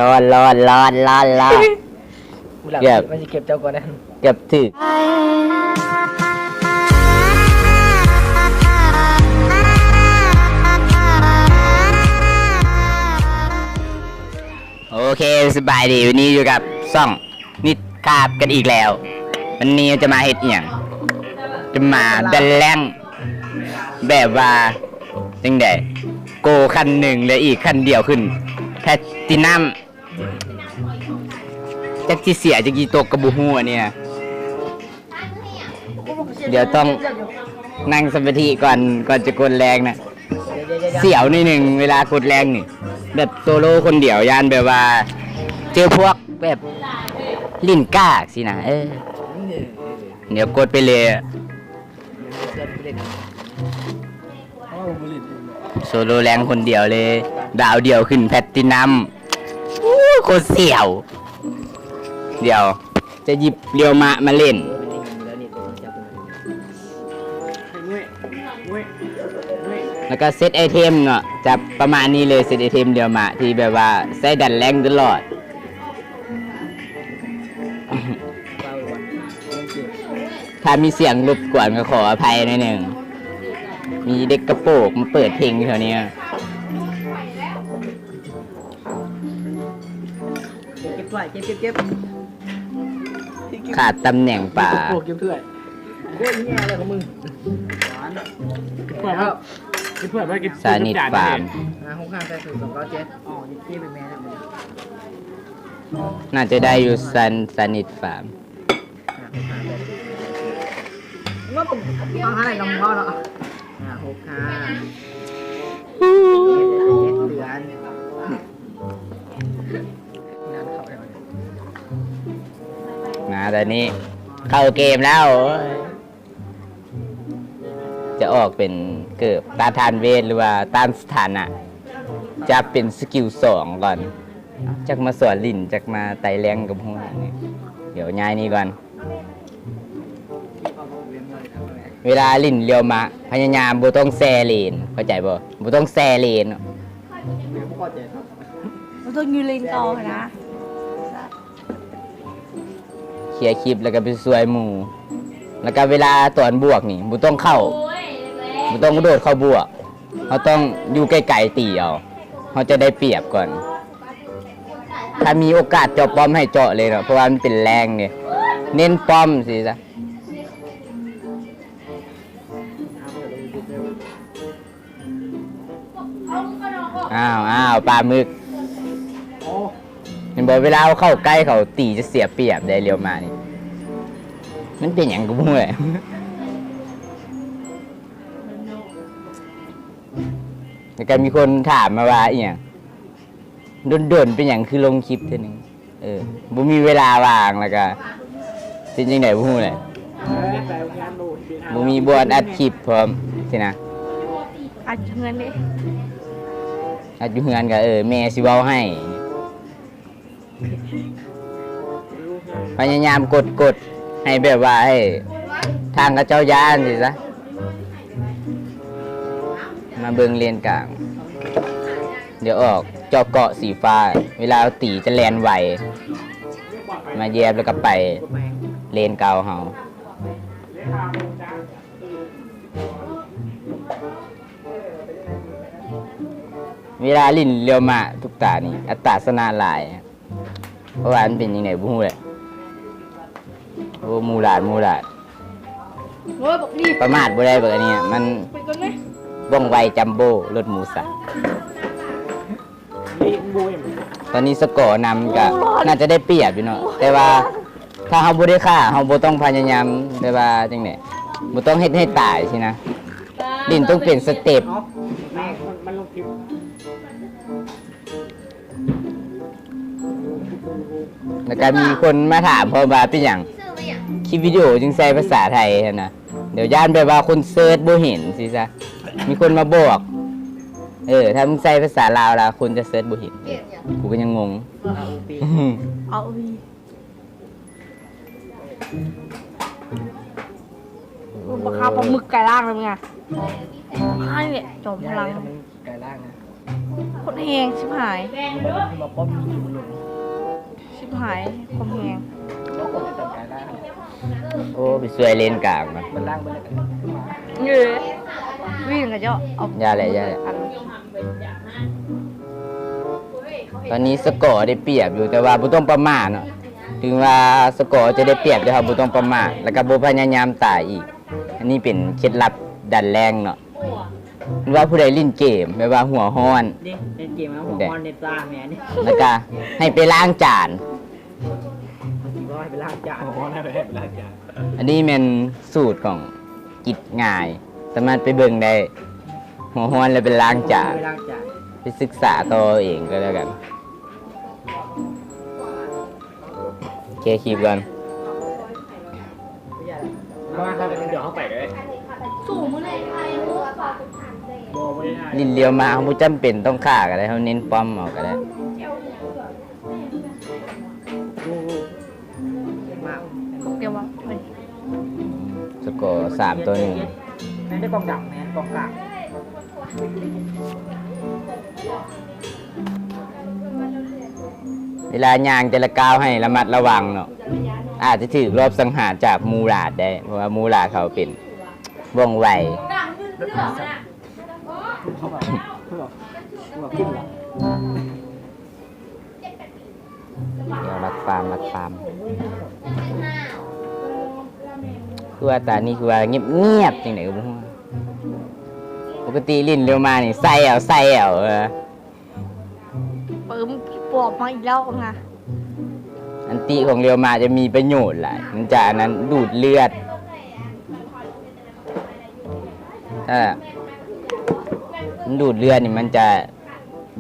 ລອດ ລອດ ລອດ ລອດ ລອດ ເກືອບ ມັນຊິເກັບເຈົ້າກ່ອນນະ ເກືອບຖືກ. ໂອເຄ ສະບາຍດີ ວັນນີ້ຢູ່ກັບຊ່ອງນິດຄາບກັນອີກແລ້ວ. ວັນນີ້ຈະມາເຮັດອີ່ຫຍັງ? ຈະມາດັນແລງ ແບບວ່າຈັ່ງໃດ? ໂກຂັ້ນໜຶ່ງ ແລະ ອີກຂັ້ນດຽວຂຶ້ນແພດຕິນຳ. ຈັກຊິເສຍຈັກຊິຕົກກໍບໍ່ຮູ້ອັນນີ້ນະ. ດຽວຕ້ອງນັ່ງສະມາທິກ່ອນ ກ່ອນຈະກົດແລງນະ. ສຽວໜ້ອຍໜຶ່ງເວລາກົດແລງນີ້ ແບບໂຊໂລຄົນດຽວ ຢ້ານແບບວ່າເຈີພວກແບບຫຼິ້ນກາກຊີ້ນະ. ເອີ ດຽວກົດໄປເລີຍ. ໂຊໂລແລງຄົນດຽວເລີຍ ດາວດຽວຂຶ້ນແພດຕິນຳ. ໂອ້ ໂຄດສຽວ. ດຽວຈະຫຍິບລຽວມະມາຫຼິ້ນ ແລ້ວກໍເຊັດໄອເທັມເນາະ. ຈະປະມານນີ້ເລີຍ ເຊັດໄອເທັມລຽວມະທີ່ແບບວ່າໃຊ້ດັນແລງຕະຫຼອດ. ຖ້າມີສຽງລົບກວນກໍຂໍອະໄພໜ້ອຍໜຶ່ງ. ມີເດັກກະໂປກມາເປີດເພງຢູ່ແຖວນີ້. ເກັບຖ້ວຍ ເກັບ ເກັບ ເກັບ ຂາດຕຳແໜ່ງປາ. ເກັບໂປກ ເກັບຖ້ວຍ. ໂອ້ຍ ແຍ່ເລີຍຂອງມຶງ. ເກັບຖ້ວຍມາ ເກັບຖ້ວຍມາ ເກັບ ສານິດຟາມ. ຫ້າຫົກຫ້າ ແປດສູນ ສອງເກົ້າເຈັດ. ອໍ ເກັບເກັບໄປແມ່ນະ. ໜ້າຈະໄດ້ຢູ່ ສາ ສານິດຟາມ. ວ່າເອົາເທົ່າໃດກໍພໍເນາະ. ຫ້າຫົກຫ້າ ເຈັດເດືອນ. ງານເຂົ້າແລ້ວ ມາຕອນນີ້ເຂົ້າເກມແລ້ວ. ຈະອອກເປັນເກີບຕ້ານທານເວດ ຫຼືວ່າຕ້ານສະຖານະ. ຈະເປັນສະກິວສອງກ່ອນ. ຈັກມາສອນຫຼິ້ນ ຈັກມາໄຕ່ແລງກັບຮູ້. ດຽວຍ້າຍນີ້ກ່ອນ. ເວລາຫຼິ້ນລຽວມະ ພະຍາຍາມບໍ່ຕ້ອງແຊ່ເລນ ເຂົ້າໃຈບໍ່? ບໍ່ຕ້ອງແຊ່ເລນ. ບໍ່ຕ້ອງຢູ່ເລນເກົ່າຫັ້ນນະ. ເຄຍຄລິບແລ້ວກໍໄປຊ່ວຍໝູ່. ແລ້ວກໍເວລາຕອນບວກນີ້ ບໍ່ຕ້ອງເຂົ້າ ບໍ່ຕ້ອງກະໂດດເຂົ້າບວກ. ເຮົາຕ້ອງຢູ່ໄກໆຕີເອົາ. ເຮົາຈະໄດ້ປຽບກ່ອນ. ຖ້າມີໂອກາດເຈາະປ້ອມໃຫ້ເຈາະເລີຍເນາະ ເພາະວ່າມັນເປັນແລງເດ້. ເນັ້ນປ້ອມຊີ້ຊະ. ອ້າວ ອ້າວ ປາໝຶກ. ເຫັນບໍ່ ເວລາເຮົາເຂົ້າໃກ້ເຂົາຕີຈະເສຍປຽບໄດ໋ ລຽວມະນີ້. ມັນເປັນຫຍັງກໍບໍ່ຮູ້ແຫຼະ. ແລ້ວກໍມີຄົນຖາມມາວ່າອີ່ຫຍັງ ດົນໆ ເປັນຫຍັງຄືລົງຄລິບເທື່ອໜຶ່ງ. ເອີ ບໍ່ມີເວລາວ່າງ ແລ້ວກະເປັນຈັ່ງໃດບໍ່ຮູ້ແຫຼະ ບໍ່ມີບ່ອນອັດຄລິບພ້ອມຊີ້ນະ. ອັດຢູ່ເຮືອນເດ້ ອັດຢູ່ເຮືອນກະ ເອີ ແມ່ຊິເວົ້າໃຫ້. ພະຍາຍາມກົດ ກົດໃຫ້ແບບວ່າໃຫ້ທາງເຂົາເຈົ້າຢ້ານຊີ້ຊະ. ມາເບິ່ງເລນກາງ. ດຽວອອກເຈາະເກາະສີຟ້າ ເວລາເຮົາຕີຈະແລ່ນໄວ ມາແຢບແລ້ວກໍໄປເລນເກົ່າເຮົາ. ເວລາຫຼິ້ນລຽວມະທຸກຕານີ້ ອັດຕາຊະນະຫຼາຍ. ເພາະວ່າມັນເປັນຈັ່ງໃດບໍ່ຮູ້ແຫຼະ. ໂອ້ ມູຫຼາດ ມູຫຼາດ. ໂອ້ຍ ບັກດີ ປະໝາດບໍ່ໄດ້ບັກອັນນີ້ ມັນ ໄປກ່ອນເລີຍ ວ່ອງໄວຈັມໂບ້ ລົດໝູສັບ. ຕອນນີ້ສະກໍນຳກະ ໂອ້ ໜ້າຈະໄດ້ປຽບຢູ່ເນາະ ແຕ່ວ່າຖ້າເຮົາບໍ່ໄດ້ຂ້າ ເຮົາບໍ່ຕ້ອງພະຍາຍາມ ແບບວ່າຈັ່ງໃດ ບໍ່ຕ້ອງເຮັດໃຫ້ຕາຍຊີ້ນະ. ຫຼິ້ນຕ້ອງເປັນສະເຕັບ. ແລ້ວກໍມີຄົນມາຖາມພ້ອມວ່າເປັນຫຍັງຄລິບວິດີໂອຈຶ່ງໃຊ້ພາສາໄທຫັ້ນນະ. ດຽວຢ້ານແບບວ່າຄົນເສີດບໍ່ເຫັນຊີ້ຊະ. ມີຄົນມາບອກ ເອີ ຖ້າມຶງໃຊ້ພາສາລາວລະຄົນຈະເສີດບໍ່ເຫັນ. ເອີ ກູກໍຍັງງົງ. ເອົາອີກ ປາຄາປາໝຶກກາຍຮ່າງແລ້ວມຶງອະ. ໃຫ້ແຫຼະ ຈອມພະລັງ ກາຍຮ່າງນະ. ໂຄດແຮງຊິບຫາຍ ຊິບຫາຍ ຄວາມແຮງ. ໂອ້ ໄປຊ່ວຍເລນກາງກ່ອນ. ເອີ ວິນກະເຈາະເອົາ ຢ່າແຫຼະ ຢ່າແຫຼະ. ຕອນນີ້ສະກໍໄດ້ປຽບຢູ່ ແຕ່ວ່າບໍ່ຕ້ອງປະໝາດເນາະ. ເຖິງວ່າສະກໍຈະໄດ້ປຽບ ແຕ່ເຮົາບໍ່ຕ້ອງປະໝາດ ແລ້ວກະບໍ່ພະຍາຍາມຕາຍອີກ. ອັນນີ້ເປັນເຄັດລັບດັນແລງເນາະ. ເຫັນວ່າຜູ້ໃດຫຼິ້ນເກມແບບວ່າຫົວຮ້ອນ ເດ້ ຫຼິ້ນເກມແລ້ວຫົວຮ້ອນເນັດຊ້າແມ່ນີ້ ແລ້ວກະໃຫ້ໄປລ້າງຈານ ໃຫ້ໄປລ້າງຈານ ຫົວຮ້ອນໃຫ້ໄປລ້າງຈານ. ອັນນີ້ແມ່ນສູດຂອງກິດງ່າຍ ສາມາດໄປເບິ່ງໄດ້ ຫົວຮ້ອນແລ້ວໄປລ້າງຈານ ໄປສຶກສາຕໍ່ເອງກໍແລ້ວກັນ. ເຄຄລິບກ່ອນ. ຫຼິ້ນລຽວມາ ເຮົາບໍ່ຈຳເປັນຕ້ອງຂ້າກໍໄດ້ ເຮົາເນັ້ນປ້ອມເອົາກໍໄດ້. ສະກໍສາມຕໍ່ໜຶ່ງ. ແມ່ນໄດ້ກອງດຳ ແມ່ນກອງກາງ. ເວລາຍ່າງແຕ່ລະກ້າວໃຫ້ລະມັດລະວັງເນາະ ອາດຈະຖືກລອບສັງຫານຈາກມູລາດໄດ້ ເພາະວ່າມູລາດເຂົາເປັນວ່ອງໄວ. ດຽວລັກຟາມ ລັກຟາມ. ຄືວ່າຕານີ້ຄືວ່າງຽບໆ ຈັ່ງໃດກໍບໍ່ຮູ້. ປົກກະຕິຫຼິ້ນລຽວມານີ້ໃສ່ເອົາ ໃສ່ເອົາ. ເອີ ເປີມປອມມາອີກແລ້ວນະ. ອັນຕິຂອງລຽວມາຈະມີປະໂຫຍດຫຼາຍ ມັນຈະອັນນັ້ນ ດູດເລືອດ. ຖ້າມັນດູດເລືອດນີ້ ມັນຈະ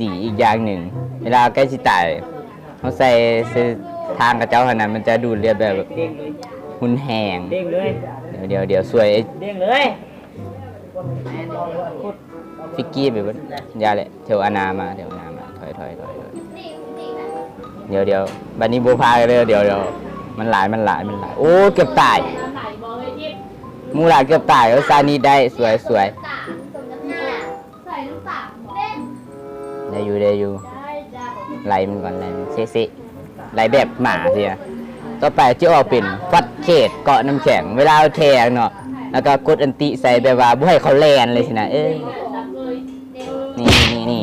ດີອີກຢ່າງໜຶ່ງ. ເວລາໃກ້ຊິຕາຍ ເຮົາໃສ່ ໃສ່ທາງເຂົາເຈົ້າຫັ້ນນະ ມັນຈະດູດເລືອດແບບ ເດ້ງເລີຍ ຮຸນແຮງ. ເດ້ງເລີຍ. ດຽວ ດຽວ ດຽວ ຊ່ວຍ ເດ້ງເລີຍ. ຟິກກີ້ໄປເບິດ. ຢ່າແຫຼະ ແຖວອານາມາ ແຖວອານາມາ. ຖອຍ ຖອຍ ຖອຍ ຖອຍ. ດຽວ ດຽວ ບາດນີ້ບໍ່ພາເດີ. ດຽວ ດຽວ ມັນຫຼາຍ ມັນຫຼາຍ ມັນຫຼາຍ. ໂອ້ ເກືອບຕາຍ. ມູລາເກືອບຕາຍ. ເອີ ຊານິດໄດ້. ສວຍ ສວຍ. ໄດ້ຢູ່ ໄດ້ຢູ່. ໄລ່ມັນກ່ອນ ໄລ່ເຊະໆ. ໄລ່ແບບໝາຊີ້ນະ. ຕໍ່ໄປຈະອອກເປັນຟອດເຂດເກາະນ້ຳແຂງ ເວລາແທງເນາະ ແລ້ວກໍກົດອັນຕິໃສ່ ແບບວ່າບໍ່ໃຫ້ເຂົາແລ່ນເລີຍຊີ້ນະ. ເອີ ນີ້ ນີ້ ນີ້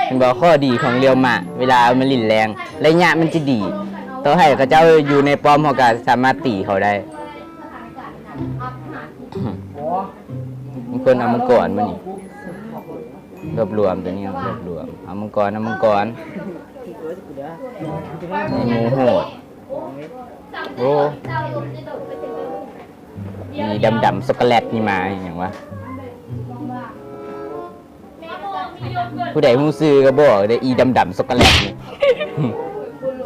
ເຫັນບໍ່? ຂໍ້ດີຂອງລຽວມາ ເວລາມັນຫຼິ້ນແລງ ໄລຍະມັນຈະດີ ຕໍ່ໃຫ້ເຂົາເຈົ້າຢູ່ໃນປ້ອມ ເຮົາກໍສາມາດຕີເຂົາໄດ້. ມີຄົນເອົາມັງກອນມານີ້. ລວບລວມຕົວນີ້ ລວບລວມ. ເອົາມັງກອນ ເອົາມັງກອນ. ມີໝູໂຫດ. ໂອ້ ອີດຳໆ ຊັອກໂກແລັດນີ້ມາຫຍັງວະ? ຜູ້ໃດຮູ້ຊື່ກໍບອກເດີ້ ອີດຳໆ ຊັອກໂກແລັດນີ້.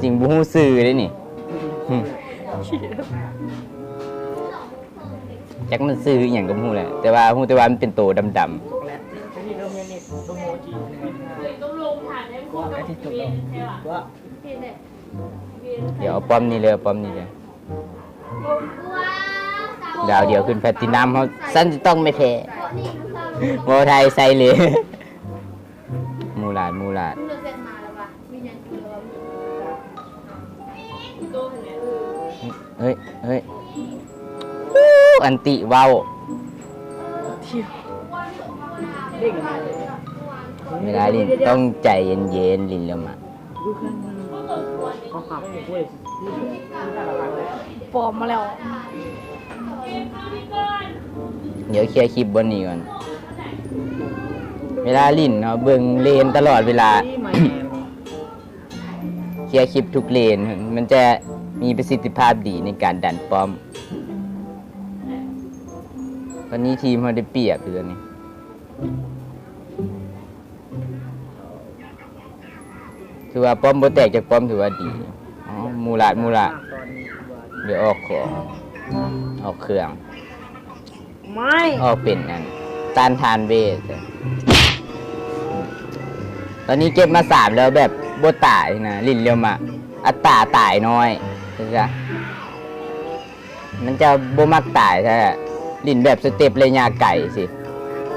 ຈິງບໍ່ຮູ້ຊື່ເດ້ນີ້. ຈັກມັນຊື່ອີ່ຫຍັງກໍບໍ່ຮູ້ແຫຼະ ແຕ່ວ່າຮູ້ແຕ່ວ່າມັນເປັນໂຕດຳໆ. ດຽວເອົາປ້ອມນີ້ເລີຍ ປ້ອມນີ້ເລີຍ. ດາວດຽວຂຶ້ນແພລດຕິນຳ ເຮົາ ຊັ້ນຈະຕ້ອງໄມ່ແພ້. ບໍ່ໄທໃສ່ເລີຍ. ມູລາດ ມູລາດ. ເຮີ້ຍ ເຮີ້ຍ ອັນຕິເວົ້າ. ເວລາຫຼິ້ນຕ້ອງໃຈເຢັນໆ ຫຼິ້ນລຽວມາ. ປອມມາແລ້ວ. ດຽວເຄຍຄລິບບ່ອນນີ້ກ່ອນ. ເວລາຫຼິ້ນເນາະ ເບິ່ງເລນຕະຫຼອດເວລາ. ເຄຍຄລິບທຸກເລນ ມັນຈະມີປະສິດທິພາບດີໃນການດັນປ້ອມ. ຕອນນີ້ທີມເຮົາໄດ້ປຽບຢູ່ຕອນນີ້. ຖືວ່າປ້ອມບໍ່ແຕກຈັກປ້ອມ ຖືວ່າດີ. ອໍ ມູລາດ ມູລາດ. ດຽວອອກຂອງ ອອກເຄື່ອງ. ໄມ້ ອອກເປັນອັນ ຕ້ານທານເວດ. ຕອນນີ້ເກັບມາສາມແລ້ວ ແບບບໍ່ຕາຍນະ ຫຼິ້ນລຽວມາ ອັດຕາຕາຍນ້ອຍ. ມັນຈະບໍ່ມັກຕາຍແທ້ ຫຼິ້ນແບບສະເຕັບໄລຍະໄກຊີ້.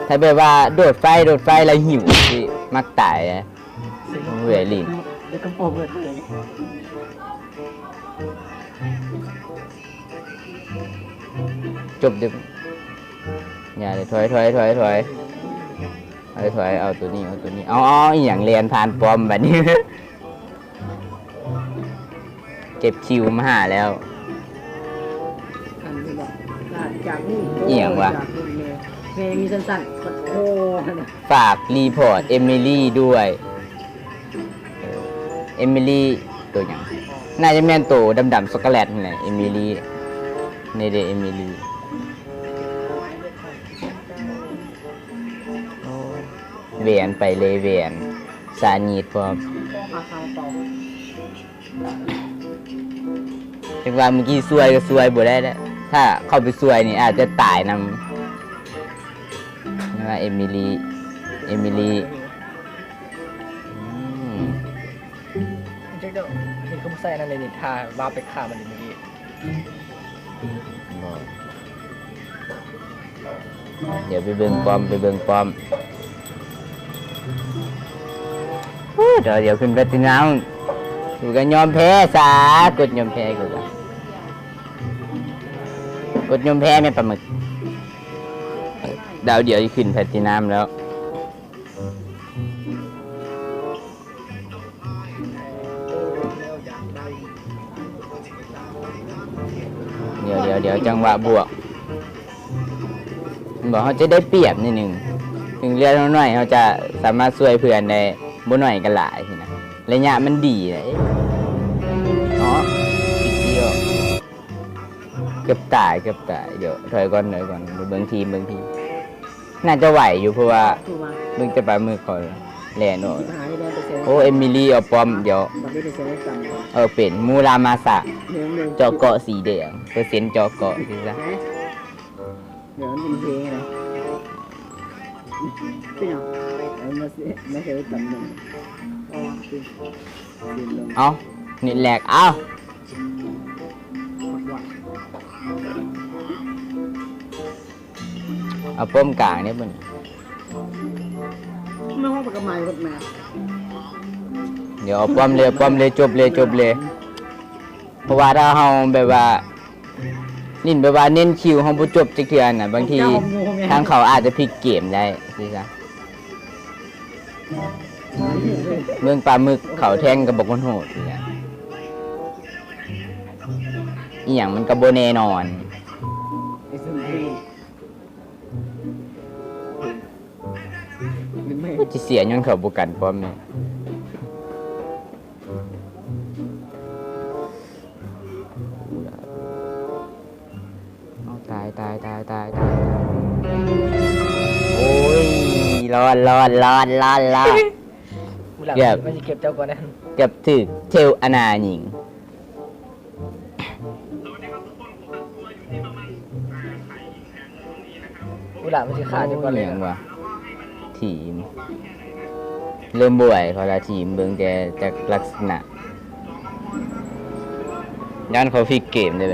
ຖ້າແບບວ່າໂດດໄຟ ໂດດໄຟແລ້ວຫິວ ຊິມັກຕາຍ ເອີຍ ເອີຍ ລິງ ຈົບເດີ້ ຢ່າເດີ້ ຖອຍ ຖອຍ ຖອຍ ຖອຍ ເອົາ ຖອຍ ເອົາໂຕນີ້ ເອົາໂຕນີ້ ເອົາ ເອົາ ອີ່ຫຍັງແລ່ນຜ່ານປ້ອມບັດນີ້ ເກັບຄິວມາຫາແລ້ວ ອັນນີ້ບໍ່ ຈາກນີ້ ອີ່ຫຍັງວະ ຈາກນີ້ເລີຍ ແມ່ມີສັ້ນໆ ໂອ້ ຝາກຣີພອດເອມິລີດ້ວຍ ເອີ ເອມິລີ ໂຕຫຍັງ ໜ້າຈະແມ່ນໂຕດຳໆ ຊັອກໂກແລັດນີ້ແຫຼະ ເອມິລີ ນີ້ເດ້ ເອມິລີ ໂອ້ ແຫວນໄປເລີຍ ແຫວນ ສານີດພ້ອມ ຈັກວ່າມື້ກີ້ຊ່ວຍກໍຊ່ວຍບໍ່ໄດ້ແລ້ວ ຖ້າເຂົ້າໄປຊ່ວຍນີ້ອາດຈະຕາຍນຳ ນີ້ວ່າເອມິລີ ເອມິລີ ອືມ ຈັກດອກ ເຫັນເຂົາບໍ່ໃສ່ອັນນັ້ນເລີຍນີ້ ຖ້າວ່າໄປຂ້າມັນເອມິລີ ບໍ່ ດຽວໄປເບິ່ງປ້ອມ ໄປເບິ່ງປ້ອມ ໂອ້ ດຽວຂຶ້ນແພລດຕິນຳ ກູກໍຍອມແພ້ຊະ ກົດຍອມແພ້ກູກໍ ກົດຍອມແພ້ແມ່ປາໝຶກ ດາວດຽວຊິຂຶ້ນແພລດຕິນຳແລ້ວ. ດຽວໆໆ ຈັງຫວະບວກ ເຫັນບໍ່ ເຮົາຈະໄດ້ປຽບໜ້ອຍໜຶ່ງ ເຖິງເລືອດເຮົາໜ້ອຍ ເຮົາຈະສາມາດຊ່ວຍເພື່ອນໄດ້ບໍ່ໜ້ອຍກໍຫຼາຍຊີ້ນະ ໄລຍະມັນດີເດ້ເນາະ ເກືອບຕາຍ ເກືອບຕາຍ ດຽວຖອຍກ່ອນ ຖອຍກ່ອນ ເບິ່ງທີມ ເບິ່ງທີມ. ໜ້າຈະໄຫວຢູ່ ເພາະວ່າເບິ່ງແຕ່ປາໝຶກເຂົາແລ່ນອອກ. ໂອ້ ເອມິລີເອົາປ້ອມ ດຽວ ເອີ ເປັນມູລາມາສະ ເຈາະເກາະສີແດງ ເປີເຊັນເຈາະເກາະ ຄືຊະ ດຽວມັນເປັນເພງນະ ເປັນຫຍັງ ເອົາມາເຊ ມາເຊຕຳແໜ່ງ ເອົາ ເນັດແລກ ເອົາ. ເອົາປ້ອມກາງເດ້ບັດນີ້ ແມ່ນວ່າປະກຳໄມເບິດແມ່ ດຽວເອົາປ້ອມເລີຍ ປ້ອມເລີຍ ຈົບເລີຍ ຈົບເລີຍ ເພາະວ່າຖ້າເຮົາແບບວ່າຫຼິ້ນແບບວ່າເນັ້ນຄິວ ເຮົາບໍ່ຈົບຈັກເທື່ອນະ ບາງທີທາງເຂົາອາດຈະພິກເກມໄດ້ ຊີ້ຊະ. ເບິ່ງປາໝຶກເຂົາແທງກໍບໍ່ຄົນໂຫດ ອີ່ຫຍັງ ອີ່ຫຍັງມັນກໍບໍ່ແນ່ນອນ ຊິເສຍຍ້ອນເຂົາບໍ່ກັນປ້ອມນີ້. ເອົາ ຕາຍ ຕາຍ ຕາຍ ຕາຍ ຕາຍ ໂອ້ຍ ລອດ ລອດ ລອດ ລອດ ລອດ ເກືອບ ມັນຊິເກັບເຈົ້າກ່ອນນະ ເກືອບຖືກເທວອານາຍິງ. ພຸ້ນລະ ມັນຊິຂ້າເຈົ້າກ່ອນເລີຍ ອີ່ຫຍັງວະ ທີມ ເລີ່ມບໍ່ໄຫວເຂົາລະ ທີມ ເບິ່ງແຕ່ຈາກລັກສະນະ ຢ້ານເຂົາພິກເກມເດ້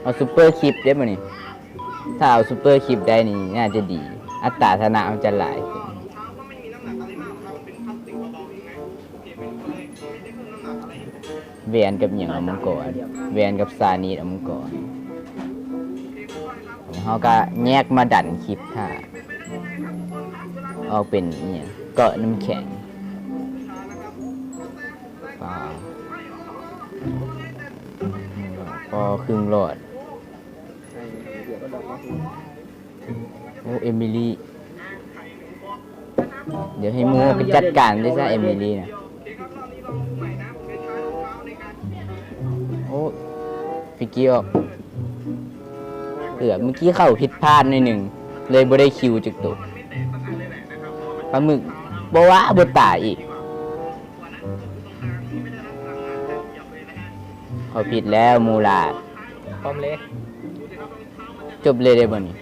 ເອົາຊຸບເປີຄຣິບເດ້ມື້ນີ້ ຖ້າເອົາຊຸບເປີຄຣິບໄດ້ນີ້ໜ້າຈະດີ ອັດຕາຊະນະມັນຈະຫຼາຍຂຶ້ນ. ແວນກັບຫຍັງ ເອົາມັງກອນ ແວນກັບຊານີດ ເອົາມັງກອນ ເຮົາກະແຍກມາດັນຄຣິບຖ້າ ອອກເປັນອີ່ຫຍັງ ເກາະນ້ຳແຂງ ປາ ກໍຄຶ່ງຫຼອດ. ໂອ້ ເອມິລີ ດຽວໃຫ້ໝູ່ໄປຈັດການເດ້ຊະ ເອມິລີນະ ໂອ້ ຟິກກີອອກ ເກືອບ ເມື່ອກີ້ເຂົ້າຜິດພາດໜ້ອຍໜຶ່ງ ເລີຍບໍ່ໄດ້ຄິວຈັກໂຕ ປາໝຶກບໍ່ວ່າບໍ່ຕາຍອີກ ເຂົາຜິດແລ້ວ ມູລາ ພ້ອມເລີຍ. ຈົບເລີຍເດ້ບໍ່ນີ້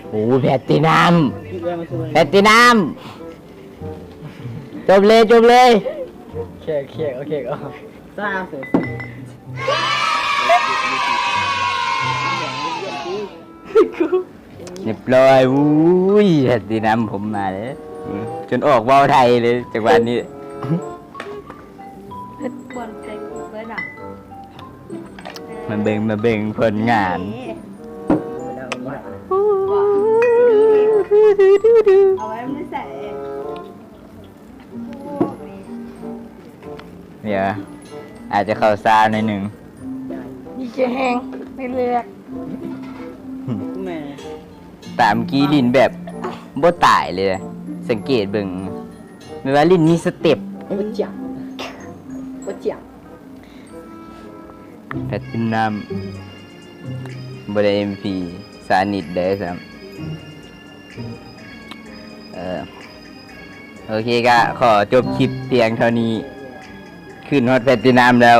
ໂອ້ ແພລດຕິນຳ ແພລດຕິນຳ ຈົບເລີຍ ຈົບເລີຍ ໂອເຄ ໂອເຄ ໂອເຄ ເອົາ ສາມ ສອງ ລອຍ ອຸ້ຍ ແພດຕິນຳຜົມມາເດ້ ຈົນອອກເວົ້າໄທເລີຍຈັງຫວະນີ້. ເຮັດບ່ອນເຕັກເລີຍນະ. ມາເບິ່ງ ມາເບິ່ງຜົນງານ. ເອົາໄວ້ມັນໃສ່. ດຽວ ອາດຈະເຂົ້າຊ້າໜ້ອຍໜຶ່ງ. ດີໃຈແຮງ ໄດ້ເລືອກ. ແມ່ ຕາມກີ້ຫຼິ້ນແບບບໍ່ຕາຍເລີຍ ສັງເກດເບິ່ງ ແບບວ່າຫຼິ້ນມີສະເຕັບ. ໂອ້ ຈັກ ໂອ້ ຈັກ. ແພດຕິນຳ ບໍ່ໄດ້ເອັມພີ ຊານິດໄດ້ຊ້ຳ. ເອີ ໂອເຄ ກະຂໍຈົບຄລິບພຽງເທົ່ານີ້. ຂຶ້ນຮອດແພດຕິນຳແລ້ວ.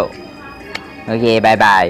ໂອເຄ ບາຍບາຍ.